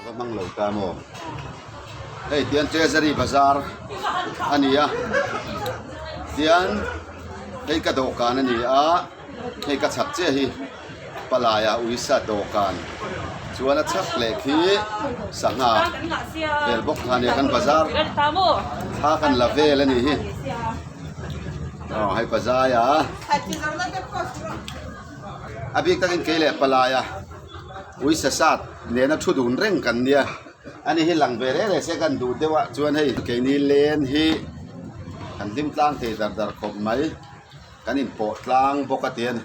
Va hmang lo ta maw? Hei tian Treasury bazar a ni a, tian hei ka dawhkan a ni a, hei ka chhak chiah hi palai ah uisa dawhkan chuan a chhak leh khi sangha vel bawk kha a ni a, kan bazar thla kan la vel a nih hi aw hei pazai a a bik takin kei leh palai a. Uisa sat nena thu dun reng kan nia ani hi lang ve reng reng se kan duh deuh a chuan hei keini len hi kan hlim tlang thei dar dar khawp mai kan inpawh tlang bawk a ti a ni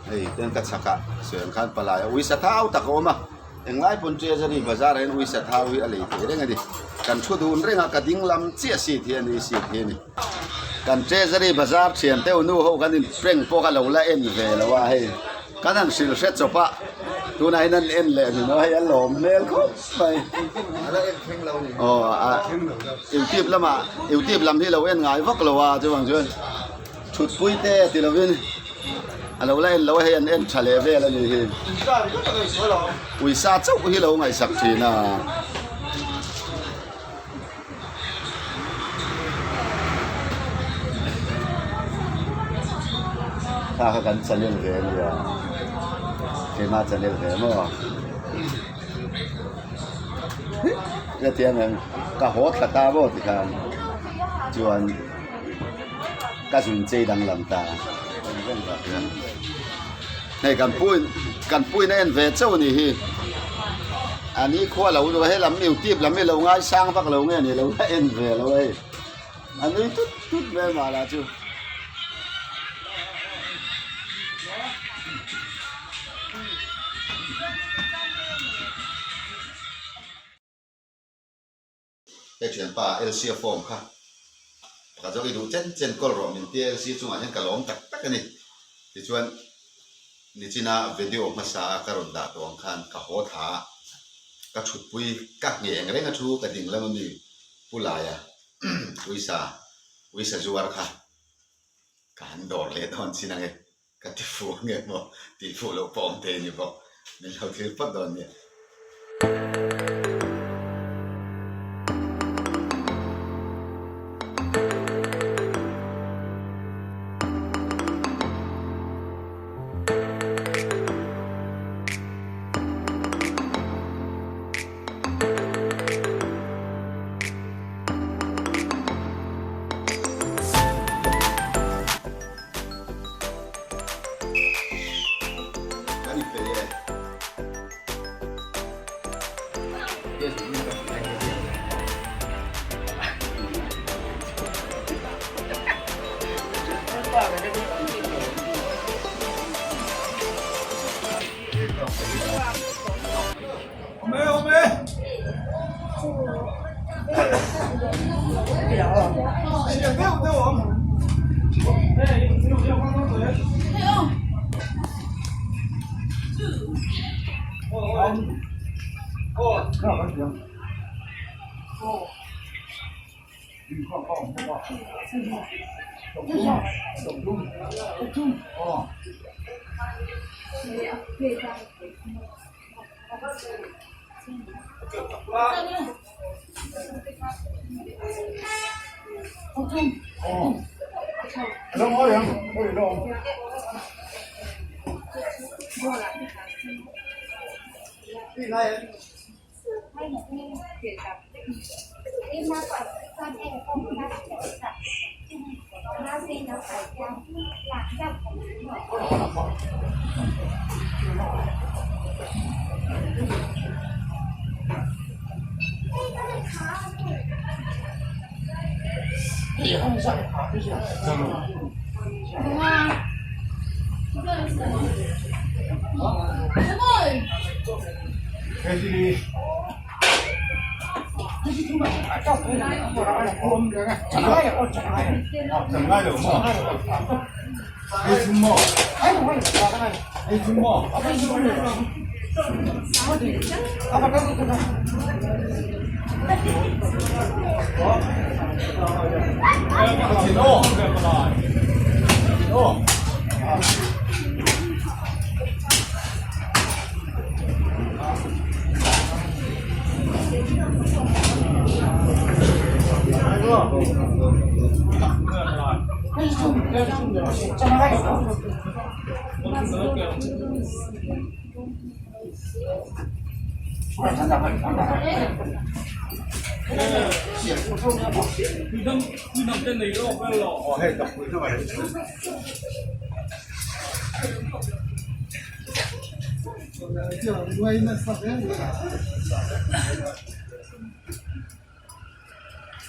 hei ten ka chhak ah sawi ang khan palai a uisa thau tak a awm a englai pawn treasury bazar ah hian uisa thau hi a lei thei reng a ni kan thu dun reng a ka ding lam chiah seat hi a ni seat hi a ni kan treasury bazar thian te u nu ho kan in prank pawh kha lo la en ve lo a hei. Kan han hrilh hre chawp a, tunah hian an en leh ni maw hei a lawm hmel khawp mai. Aw a YouTube lamah YouTube lam hi lo en ngai vak lo a chuvang chuan thutpui te ti lovin a lo la en lo a hei an en tha leh vel a nih hi. Uisa chauh hi lo ngaihsak thin a. Kha kha kan channel ve a nia keima channel ve maw hetiang ang ka haw thla ta maw tikhan chuan ka zun chei danglam ta hei kan pu in kan pu in a en ve chauh a nih hi a ni khua lo lutuk a helam youtube lam hi lo ngaisang vak lo nge ni lo la en ve lo hei a nui tut tut mai a mah lah chu. Hei thianpa LC a form kha pakhat zawk i duh chen chen kawl rawh min tia LC chungah hian ka lawm tak tak a ni. Tichuan nichina video hmasa a ka rawn dah tawh ang khan ka haw thla a, ka thutpui ka ngheng reng a thu ka ding lam ami Pu Laia uisa uisa zuar kha ka han dawr leh dawn chin ang e. Ka ti fuh ang em aw? Tih fuh loh pawh awm thei a ni bawk. Min lo thlir phawt dawn nia. Kan i pe e.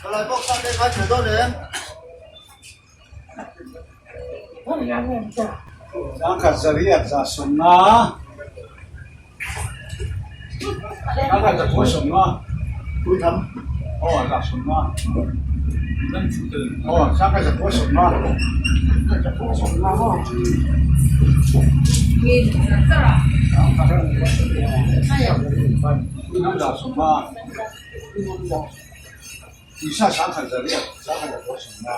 Palai bawk sa te kha chhe dawn em? Zangkhat zariat za sawmna Zangkhat zakua sawmna Puitham Aw za sawmna Aw zangkhat zakua sawmna Puitham za sawmna Isa sangkhat zariat zangkhat zakua sawmna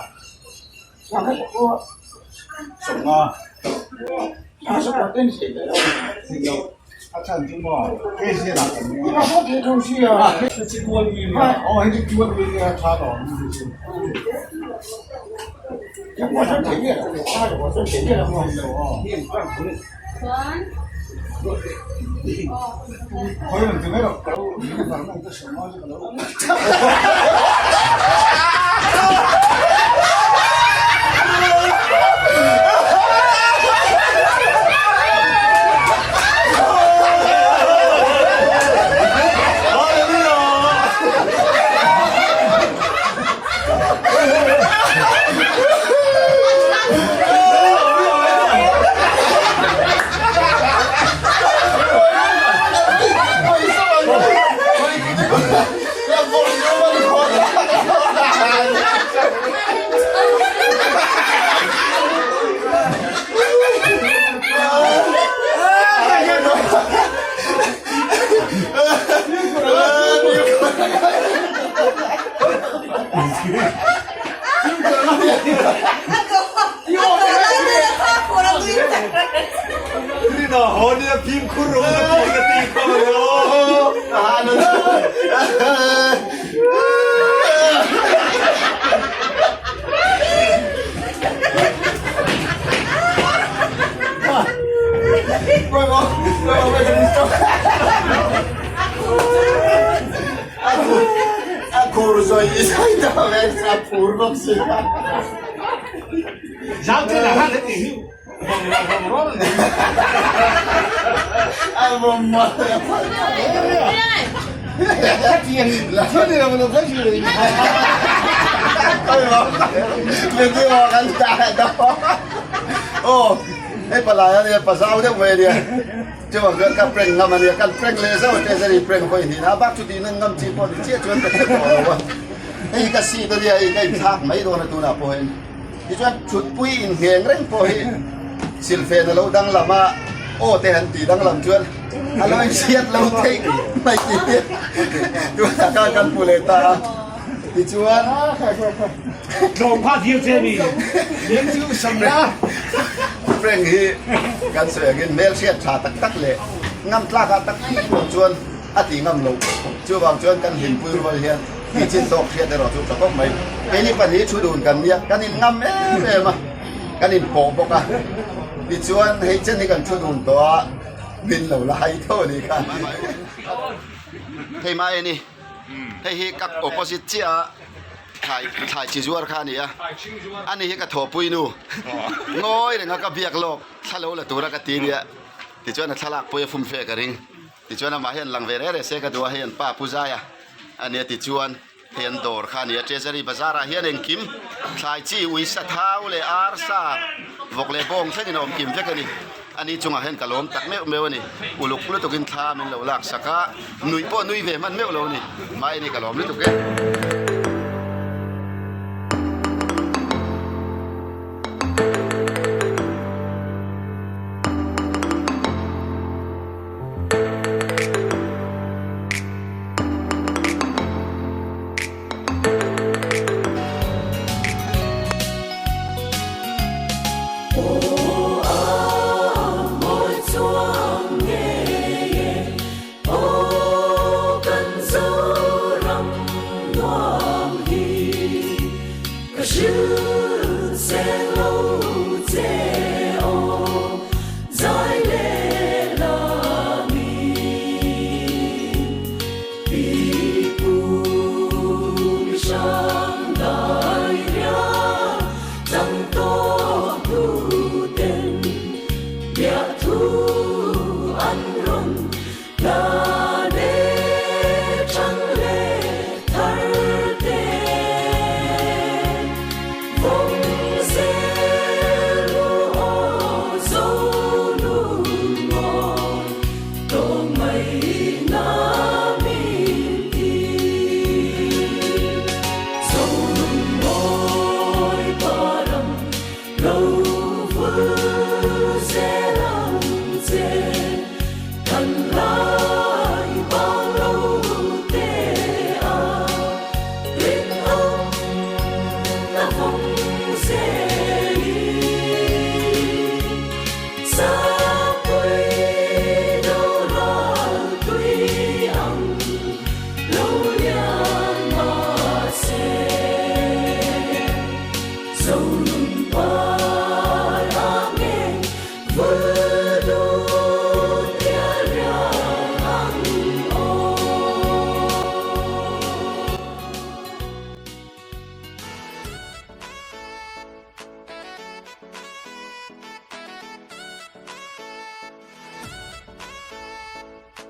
A khur zawi zawi ta ve a phur bawk si a. A vawm mawlh Aw hei palai a nia pazau deuh mai a nia chuvang chuan ka prank ngam a nia kan prank leh zauh te zari prank hawi hnih na bak chu tih nan ngam chi pawh ni chiah chuan ka hre tawh lo a hei ka seat a nia hei ka inthlak mai dawn a tunah pawh hian Tichuan thutpui inngeng reng pawh hi silfen a lo danglam a, aw te han tih danglam chuan a lo inhriat lo theih mai tih hi tunah khan kan hmu leh ta a. Tichuan Frank hi kan sawi angin hmelhriat tha tak tak leh ngam tlakah tak tak lo chuan a ti ngam lo. Chuvang chuan kan hlimpui rual hian tih chin tawk hriat erawh chu tha khawp mai. Keini pahnih thu dun kan nia, kan in ngam em em a, kan in pawh bawk a. Tichuan hei chen hi kan thu dun tawh a, min lo la hai tho a nih kha. Hei mah eni, hei hi ka opposite chiah a thlai thlai chi zuar kha a ni a, ani hi ka thawhpui nu ngawi reng a ka biak lawk thla lo la tura ka ti nia, tichuan a thlalak pawh hi a fum fe ka ring. Tichuan amah hian lang ve reh reh se ka duh a, hei an pa Pu Zaia a nia tichuan hei an dawr kha a ni a, Treasury Bazar ah hian engkim thlai chi ui sa thau leh ar sa vawk leh bawng thlengin a awm kim vek a ni. Ani chungah hian ka lawm tak meuh meuh a ni, uluk lutukin thla min lo lak sak a, nuih pawh nui ve hman meuh lo a ni, mahni ka lawm lutuk e.